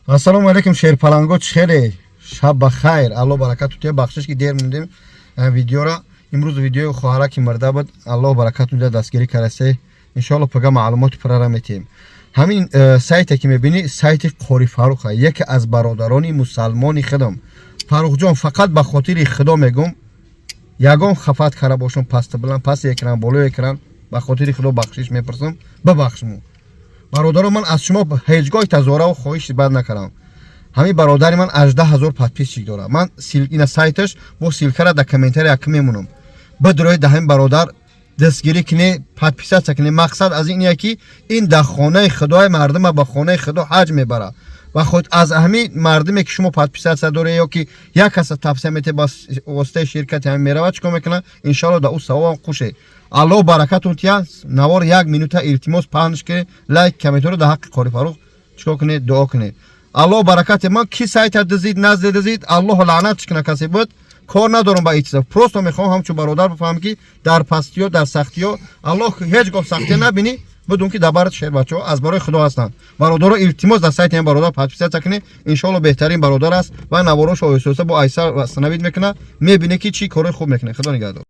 Ассалому алайкум, шерпаланго, чӣ хеле? Шаб ба хайр, Аллоҳ баракату тия. Бахшиш, ки дер мондем видеора. Имрӯз видеои хоҳара, ки мурда буд, Аллоҳ баракату дия, дастгирӣ кардасе. Иншоалло, пага маълумоти пуррара метиҳем. Ҳамин сайте, ки мебинӣ, сайти Қори Фаруха, яке аз бародарони мусалмони худам. Фарухҷон, фақат ба хотири Худо мегум, ягон хафат кара бошам, паста билан, паси экран, болои экран, ба хотири Худо бахшиш мепурсам, бибахшму. Бародаро, ман аз шумо ҳеҷ гоҳ тазораву хоҳиши бад накардам. Ҳамин бародари ман 18 000 подписчик дорад. Ман ина сайташ бо ссылка ра дар комментария як мемонам. Бидрои, да ҳамин бародар дастгирӣ кунӣ, подписаться кунӣ. Мақсад аз ин ие, ки ин дар хонаи Худои, мардума ба хонаи Худо ҳаҷ мебарад ва худ аз ҳамин мардуме, ки шумо подписаться доред ё ки як каса тавсия метед, ба воситаи ширкати ҳамин меравад, чикор мекунад, иншоалло, да ӯ савобам хуше. Аллоҳ баракатон тия. Навор як минута, илтимос, паҳнш кунед, лайк, комментаро дар ҳаққи Қори Фарух чикор кунед, дуо кунед. Аллоҳ баракате. Ман ки сайта дизид, назде дизид, Аллоҳ лаънатш кунад, касе буд, кор надорам ба ин чиза. Просто мехоҳам ҳамчун бародар бифаҳмам, ки дар пастиё, дар сахтиё, Аллоҳ ҳеҷ гоҳ сахтия набинӣ, бидун, ки дар барат шербачаҳо аз барои Худо ҳастанд. Бародаро, илтимос, дар сайти ҳам бародар подписаться кунед. Иншоалло, беҳтарин бародар аст ва наворошо оҳиста оҳиста бо айса восстановить мекунад. Мебине, ки чӣ корои хуб мекунад. Худо нигаҳдор.